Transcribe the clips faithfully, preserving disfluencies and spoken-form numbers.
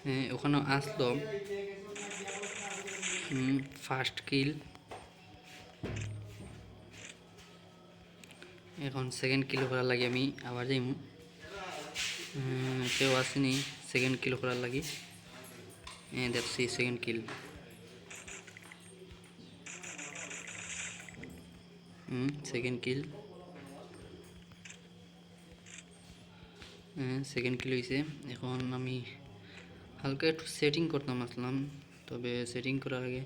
হ্যাঁ, ওখানে আসলো। হুম, ফার্স্ট কিল। এখন সেকেন্ড কিল করার লাগি আমি আবার যাইমু। হুম, কেউ আসেনি সেকেন্ড কিল করার লাগি। এ, দেখছি সেকেন্ড কিল। হুম, সেকেন্ড কিল। হ্যাঁ, সেকেন্ড কিল হইছে। এখন আমি হালকা একটু সেটিং করতাম আসলাম, তবে সেটিং করার আগে,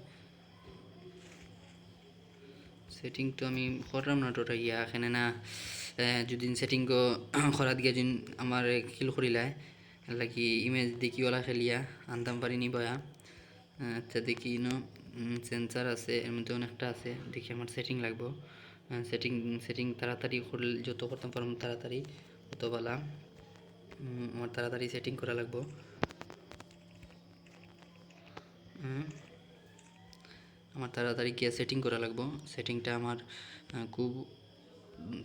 সেটিং তো আমি করলাম না টোটাল ইয়া, এখানে না। এ, যদি সেটিং করাত গিয়া যদি আমার কিল করিলায়, লাগি ইমেজ দেখি ওলা খেলিয়া আনতাম পারিনি বয়া। আচ্ছা, দেখি ইনো, উম, সেন্সর আছে, এর মধ্যে অনেকটা আছে। দেখি আমার সেটিং লাগবো। আহ, সেটিং, সেটিং তাড়াতাড়ি করলে, যত করতাম পারমু তাড়াতাড়ি, অত বালা। উম, আমার তাড়াতাড়ি সেটিং করা লাগবো। উম, আমার তাড়াতাড়ি গিয়া সেটিং করা লাগবো। সেটিংটা আমার, আহ, খুব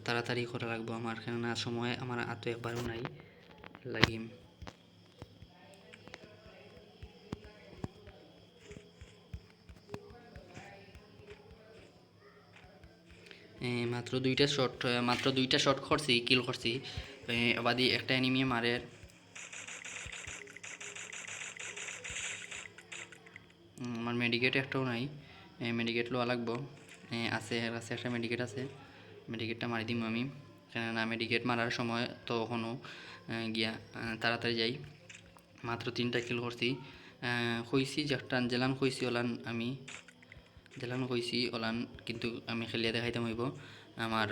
তাড়াতাড়ি করা লাগবো আমার, কেননা সময় আমার আতো একবারও নাই। লাগি এ, মাত্র দুইটা শট, এ, মাত্র দুইটা শট করছি, কিল করছি। এ, এবাদি একটা এনিমি মারের। উম, আমার মেডিকেট একটাও নাই। এ, মেডিকেট লওয়া লাগবো। এ, আছে, এর কাছে একটা মেডিকেট আছে। মেডিকেটটা মারি দিমু আমি। কেননা মেডিকেট মারার সময় তো এখনো, এ, গিয়া, এ, তাড়াতাড়ি যাই। মাত্র তিনটা কিল করছি। এ, কইছি যে একটা জেলান কইছি ওলান আমি জেলান কইছি ওলান, কিন্তু আমি খেলিয়া দেখাইতাম অইবো। আমার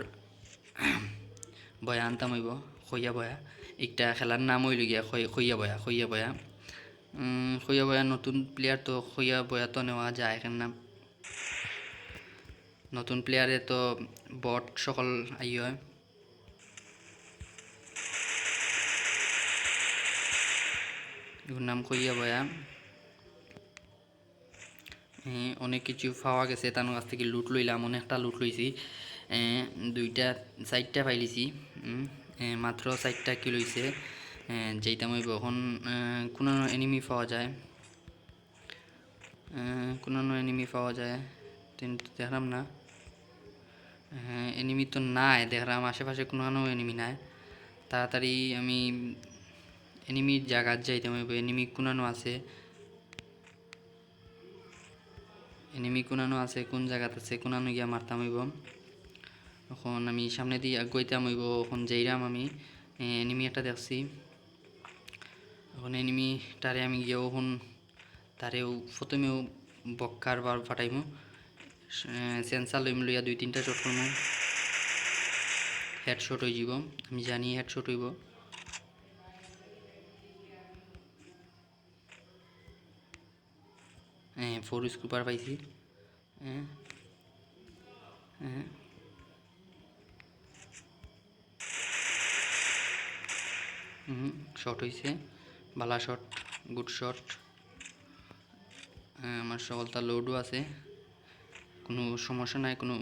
বয়া আনতাম অইবো, খইয়া বয়া। একটা খেলার নাম অইলো গিয়া খই-, খইয়া বয়া, খইয়া বয়া। উম, খইয়া বয়া নতুন প্লেয়ার তো খইয়া বয়া তো নেওয়া যায়, কেননা নতুন প্লেয়ারে তো বট সকল আইয়। এগুর নাম খইয়া বয়া। এ, অনেক কিছু পাওয়া গেছে, তার কাছ থেকে লুট লইলাম, অনেকটা লুট লইছি। এ, দুইটা, চাইরটা পাইলিছি। উম, এ, মাত্র চাইরটা কিল অইছে। এ, যাইতাম অইবো এখন। এ, কোনো এনিমি পাওয়া যায়? এ, কোনো এনিমি পাওয়া যায়? কিন্তু দেখলাম না। এ, এনিমি তো নাই, দেখলাম আশেপাশে কোনো এনিমি নাই। তাড়াতাড়ি আমি এনিমির জাগাত যাইতাম অইবো, এনিমি কোনানো আছে। এনিমি কোনানো আছে, কোন জাগাত আছে, কোনানো গিয়া মারতাম অইবো। এখন আমি সামনেদি আগুয়াইতাম অইবো, এখন যাইরাম আমি। এ, এনিমি একটা দেখছি। এখন এনিমিটারে আমি গিয়া এখন তারেও প্রথমেও বক্কার বার ফাটাইমু। এ, সেন্সর লইমু, লইয়া দুই তিনটা শট করমু। হেডশট অইযিবো, আমি জানি হেডশট অইবো। এ, ফোর স্কুপার পাইছি। এ, এ। হুম, শট অইছে, বালা শট, গুড শট। এ, আমার সকলতা লোডও আছে, কোনো সমস্যা নাই, কোনো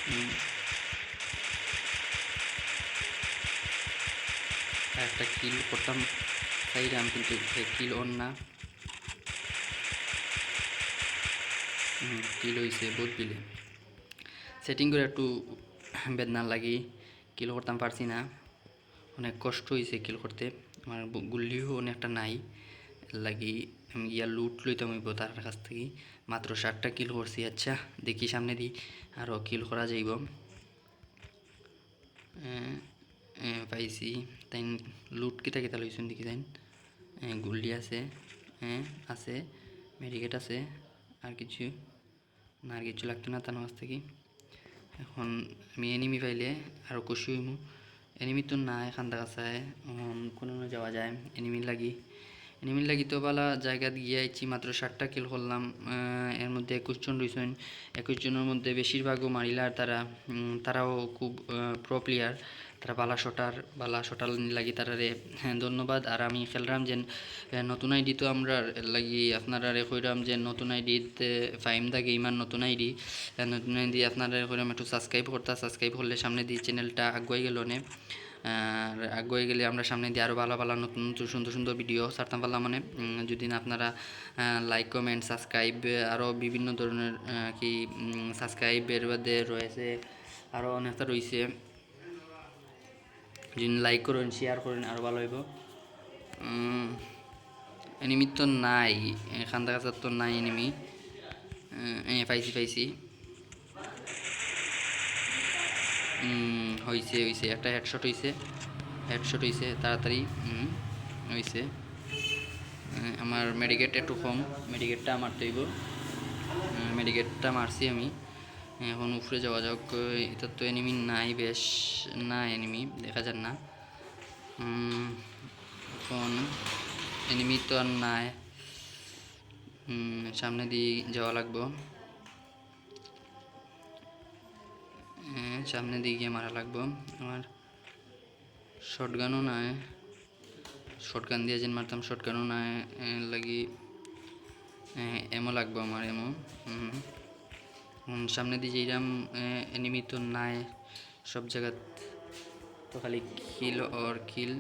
হুম। আর একটা কিল করতাম চাইলাম, কিন্তু কিল অর না। হুম, কিল অইছে বহুত বিলে। সেটিং করে একটু বেদনা লাগি, কিল করতাম পারছি না। অনেক কষ্ট অইছে কিল করতে, আমার গু-, গুল্লিও অনেকটা নাই, লাগি আমি গিয়া লুট লইতাম অইবো তার কাছ থাকি। মাত্র সাতটা কিল করছি। আচ্ছা, দেখি সামনেদি আরও কিল করা যাইবো। এ, এ, পাইছি। তাইন লুট কিতা কিতা লইছইন দেখি তাইন। এ, গুল্লি আছে, এ, আছে, মেডিকেট আছে, আর কিছু না, আর কিছু লাগতো না তার কাছ থাকি। এখন আমি এনিমি পাইলে আরও খুশি অইমু। এনিমি তো নাই, কান্দা কাছায়, এখন কোনো যাওয়া যায় এনিমির লাগি। এনিমির লাগি তো বালা জাগাত গিয়া আইছি, মাত্র সাতটা কিল করলাম, আহ, এর মধ্যে একুশ জন রইছইন। একুশ জনের মধ্যে বেশিরভাগও মারিলার তারা, উম, তারাও খুব, আহ, প্রো প্লেয়ার। তারা বালা শটার, বালা শটার লাগি তারারে, হ্যাঁ, ধন্যবাদ। আর আমি খেলরাম যে, এ, নতুন আইডি তো আমরা লাগি আপনারারে কইরাম যে নতুন আইডিতে ফাইম দা গেমার নতুন আইডি, এ, নতুন আইডি আপনারারে কইরাম একটু সাবস্ক্রাইব করতা। সাবস্ক্রাইব করলে সামনে দিয়ে চ্যানেলটা আগুয়াই গেল নে। আর আগুয়াই গেলে আমরা সামনে দিয়ে আরও ভালো ভালো নতুন নতুন সুন্দর সুন্দর ভিডিও ছাড়তাম পারলাম মানে। উম, যদি না আপনারা, আহ, লাইক, কমেন্ট, সাবস্ক্রাইব, আরও বিভিন্ন ধরনের, আহ, কি, উম, সাবস্ক্রাইবের বাদে রয়েছে, আরও অনেকটা রয়েছে। যদি লাইক করেন, শেয়ার করেন, আরও ভালো হইব। উম, এনিমি তো নাই, এ, খান্দা কাছার তো নাই এনিমি। এ, এ, পাইছি, পাইছি। উম, হইছে, হইছে, একটা হেডশট হইছে, হেডশট হইছে, তাড়াতাড়ি, উম, হইছে। এ, আমার মেডিকেট একটু কম, মেডিকেটটা মারতে হইব। এ, মেডিকেটটা মারছি আমি। এখন উপরে যাওয়া যাক, এটার তো এনিমি নাই, বেশ না এনিমি দেখা যার না। উম, এখন এনিমি তো আর নাই। উম, সামনে দিয়ে যাওয়া লাগবো। এ, সামনে দিয়ে গিয়ে মারা লাগবো। আমার শটগানও নাই, শটগান দিয়ে যেন মারতাম, শটগানও নাই, এ, লাগি, এ, এমও লাগবো আমার, এমও। হুম। হুম, সামনে দিয়ে যাইরাম, এ, এনিমি তো নাই সব জায়গাত, তো খালি কিল আর কিল।